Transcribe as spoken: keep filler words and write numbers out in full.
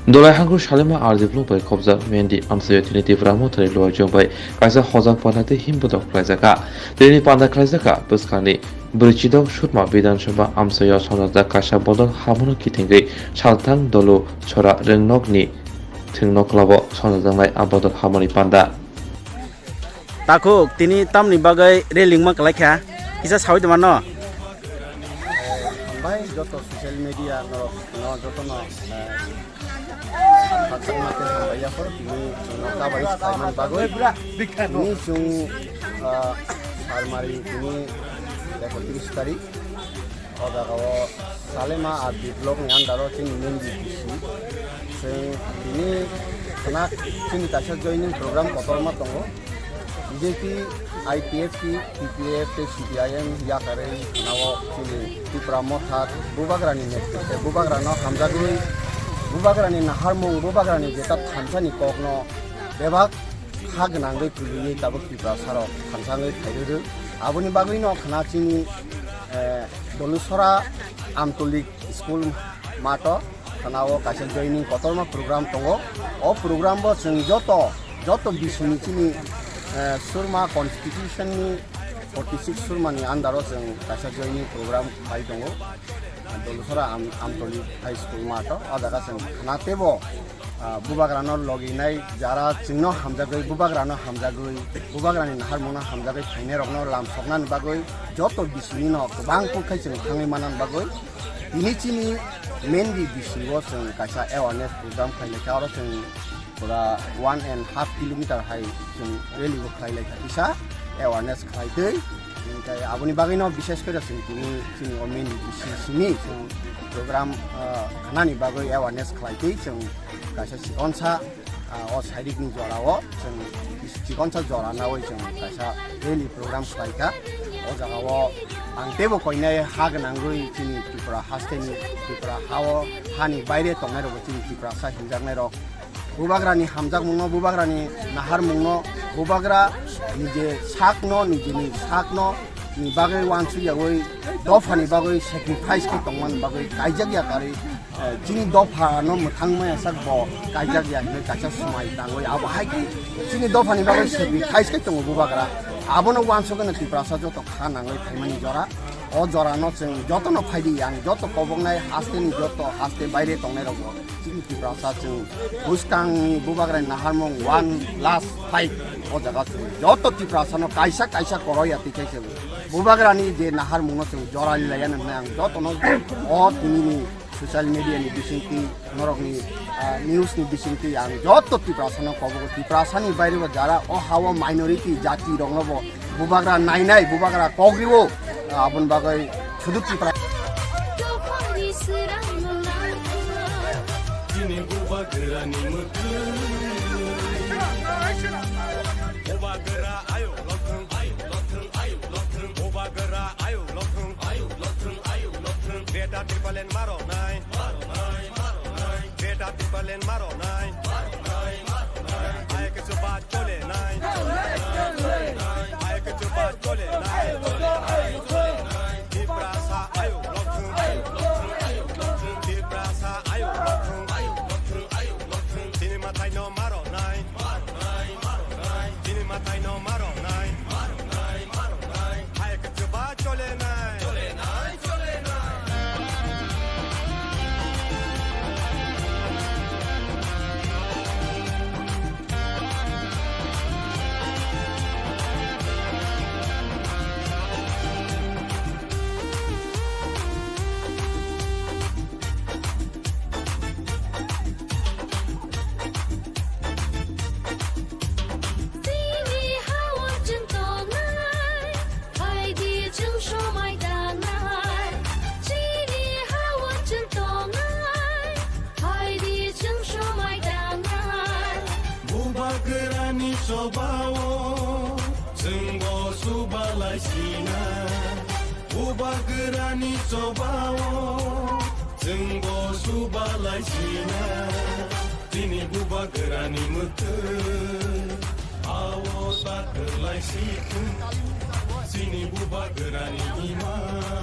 Dolai hangru Salima R D block bai khobjak Mendi amchaio tini Tipra Mothani luaijwng bai kaisa hojak panda tei himbodo khlaijakha. Tini panda khlaijakha bwskangni Bwrwichidok Surma Bidhan Sabha amchaio songjak kaisa bodol hamono kitingwi salthang dolu sora rwngnokni thwngno kwlabo songjaknai a bodol hamoni panda. Takhuk, tini tamni bagwi rally wngma kwlai kha? Kisa sawi tongma no? Hambai joto social media norok no jotono, eh, khakchangma tei hambai yaphar tini chwngno kabari swkaiman bagwi. Tini chwng, ah, Sarmari tini ekotris tarik. O jaga o Salima R D block ni under o chini main D C. Chwng tini khwna chini kaisa joining program kotorma tongo. B J P, I P F T, T P F tei C P I M yakarwi khwna o chini Tipra Motha Bubagrani netritwe Bubagrano hamjagwi, Bubagrani naharmung, Bubagrani jeta thansani kokno bebak ha gwnangwi kwrwiwi tabuk Tiprasarok thansa wngwi phairwrwk. Aboni bagwino khwna chini, eh, Dolusora Amtolik School mato khwna o kaisa joining kotorma program tongo. O program bo chwng joto, joto bisingni chini, eh, Surma constitution ni forty six Surma ni under o chwng kaisa joining program khlai tongo. Dolusora Am-, Amtoli High School mato, o jaga chwng khwna teibo, ah, Bubagrano loginai jara chwngno hamjagwi, Bubagrano hamjagwi, Bubagrani naharmungno hamjagwi phainairokno lamsoknani bagwi joto bisingni no kwbang kuk khai chwng thangwi manani bagwi tini chini main D C o chwng kaisa awareness program khlai laikha, oro chwng pura one and half kilometer hai chwng rally bo khlai laikha kisa awareness khlai twi. Hinkhe aboni bagwino bishesh kore chwng tini chini o main D C simi chwng program, ah, khnani bagwi awareness khlai twi chwng kaisa chikonsa, ah, o sairikni jorao chwng chikonsa jora nawi chwng kaisa rally program khlai kha. O jagao ang teibo koinai ha gwnangwi chini Tripura hasteni, Tripura hao, hani baire tongnairokbo chini Tiprasa hinjaknairok Bubagrani hamjakmungno, Bubagrani naharmungno, Bubagra nije sakno, nijini sakno ni bagwi wansukyawi dophani bagwi sacrifice khe tongmani bagwi kaijakya karwi, eh, chini dophano mwthangmaya sak bo kaijakya hinwi kaisa swmai tangwi abo hai khe chini dophani bagwi sacrifice khe tongo Bubagra. Abono wansukgwino Tiprasa joto kha nangwi phaimani jora. O jorano chwng jotono phaidi, ang joto koboknai hasteni joto haste baire tongnairokbo. Chini Tiprasa chwng bwskangni Bubagrani naharmung one last fight. O jaga chwng joto Tiprasano kaisa kaisa koroya twi khe chwng Bubagrani je naharmungno chwng jora lilaiya hwnwi ang jotono o tinini social media ni bisingtwi, norokni, ah, news ni bisingtwi ang joto Tiprasano kobogo. Tiprasani bairebo jara o hao minority jati roknobo Bubagra nainai, Bubagra kogriwo, aboni bagwi sudu Tipra. Chini Bubagrani mwkhwtwi. Bubagra ayo lothwng, ayo lothwng, ayo lothwng. Bubagra ayo lothwng, ayo lothwng, ayo lothwng. Beta Tipraland maro nai, maro nai, maro nai. Beta Tipraland maro nai, maro nai, maro nai. Ayo kichu ba chole nai, chole nai, chole nai. Ayo kichu ba chole nai, chole nai. Tiprasa ayo lothwng, ayo lothwng, ayo lothwng. Tiprasa ayo lothwng, ayo lothwng, ayo lothwng. Chini mwtai no maro nai, maro nai, maro nai. Chini mwtai no maro nai, maro nai, maro nai. Ayo kichu ba chole nai, chole nai, chole nai. Chini hao chwng tongnai, phaidi chwng somai tangnai. Chini hao chwng tongnai, phaidi chwng somai tangnai. Bubagrani chobao chwngbo subalai sinai. Bubagrani chobao chwngbo subalai sinai. Chini Bubagrani mwkhwtwi, ao ta kwlai si thung. Chini Bubagrani ima.